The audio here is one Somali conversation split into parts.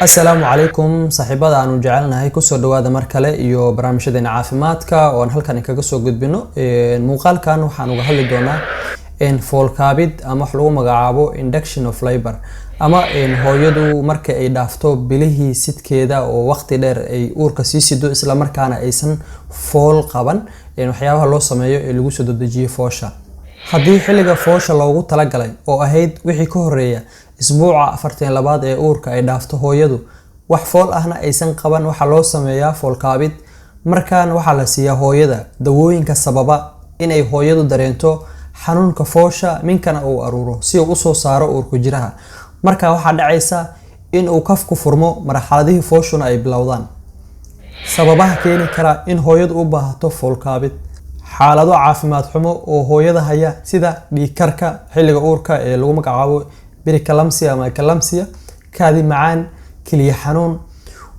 Asalaamu calaykum saaxiibada aanu jecelnahay, kusoo dhawaada mar kale iyo barnaamijyadeena caafimaadka oo aan halkan kaga soo gudbino. Muuqaalkan waxaan uga hadli doonaa foolkaabid ama wax lagu magacaabo induction of labor, ama hooyadu marka ay dhaafto bilihii sidkeeda oo waqti dheer ay uurka sii sido, isla markaana aysan fool qaban, waxyaabaha loo sameeyo ee lagu soo dedejiyo foosha. Haddii xilliga foosha loogu talagalay oo ahayd wixii ka horeeya isbuuca 42aad ee uurka ay dhaafto hooyadu, wax fool ahna aysan qaban, waxaa loo sameeyaa foolkaabid. Markaan waxaa la siiyaa hooyada dawooyinka sababa inay hooyadu dareento xanuunka foosha, minkana uu aruuro si uu usoo saaro uurku jiraha. Markaa waxaa dhacaysa in uu kafku furmo, marxaladihii fooshuna ay bilowdaan. Sababaha keeni kara in hooyadu u baahato foolkaabid: xaalado caafimaad xumo oo hooyada haya, sida dhiigkarka xilliga uurka ee lagu magacaabo preeclampsia ama eclampsia, kaadi macaan, keliya xanuun,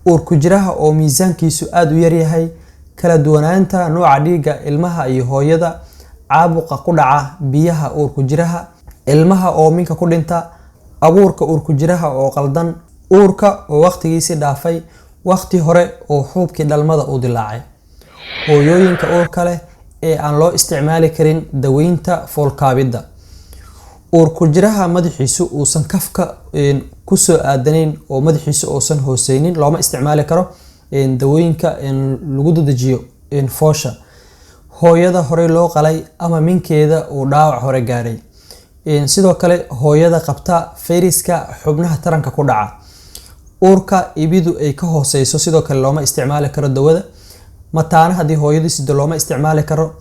uurku jiraha oo miisaankiisu aada u yaryahay, kala duwanaanta nooca dhiigga ilmaha iyo hooyada, caabuqa ku dhaca biyaha uurku jiraha, ilmaha oo minka ku dhinta, abuurka uurku jiraha oo qaldan, uurka oo waqtigiisii dhaafay, waqti hore oo xuubkii dhalmada u dilaacay. Hooyooyinka uurka leh ee aan loo isticmaali karin daweynta foolkaabidda: uurku jiraha madaxiisu uusan kafka kusoo aadanayn oo madaxiisu uusan hooseynin, looma isticmaali karo dawooyinka lagu dedejiyo foosha. Hooyada horey loo qalay ama minkeeda uu dhaawac hore gaaray. Sidoo kale hooyada qabta fayraska xubnaha taranka ku dhaca. Uurka ibidu ay ka hooseyso sidoo kale looma isticmaali karo dawada. Mataana haddii hooyadu sido looma isticmaali karo.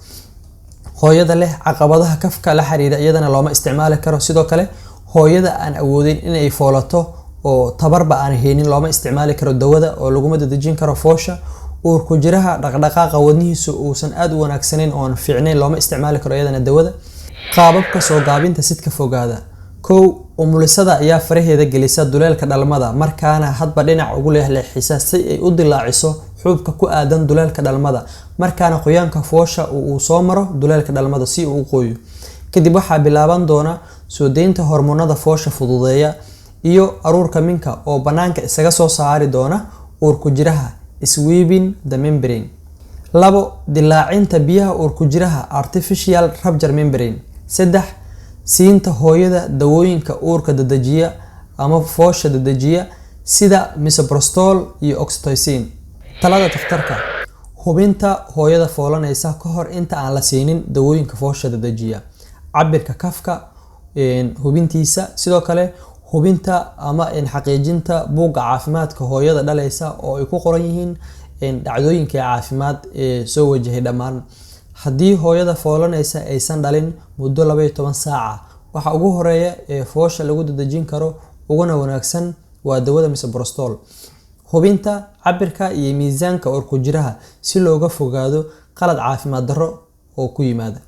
Hooyada leh caqabadaha kafka la xiriira iyadana looma isticmaali karo. Sidoo kale hooyada aan awoodin inay foolato oo tabarba aan haynin looma isticmaali karo dawada oo laguma dadejin karo foosha. Uurku jiraha dhaqdhaqaaqa wadnihiisu uusan aad u wanaagsanayn oon fiicnayn looma isticmaali karo iyadana dawada. Qaababka soo gaabinta sidka fogaada: Kow, umulisada ayaa faraheeda gelisa duleelka dhalmada, markaana hadba dhinac ugu leexleexisa si ay u dilaaciso xuubka ku aadan duleelka dhalmada, markaana qoyaanka foosha uu soo maro duleelka dhalmada si uu u qooyo. Kadib waxaa bilaaban doona soo deynta hormoonada foosha fududeeya iyo aruurka minka oo banaanka isaga soo saari doona uurku jiraha, sweeping the membrane. Labo, dilaacinta biyaha uurku jiraha, artificial rupture membrane. Saddex, siinta hooyada dawooyinka uurka dedejiya ama foosha dedejiya, sida misoprostol iyo oxytocin. Talada takhtarka: hubinta hooyada foolanaysa ka hor inta aan la siinin dawooyinka foosha dedejiya, cabirka kafka hubintiisa, sidoo kale hubinta ama xaqiijinta buugga caafimaadka hooyada dhalaysa oo ay ku qoran yihiin dhacdooyinka caafimaad ee soo wajahay dhammaan. Haddii hooyada foolanaysa aysan dhalin muddo 12 saaca, waxa ugu horeeya ee foosha lagu dadejin karo uguna wanaagsan waa dawada misoprostol. Hubinta cabirka iyo miisaanka uurku jiraha si looga fogaado qalad caafimaad darro oo ku yimaada.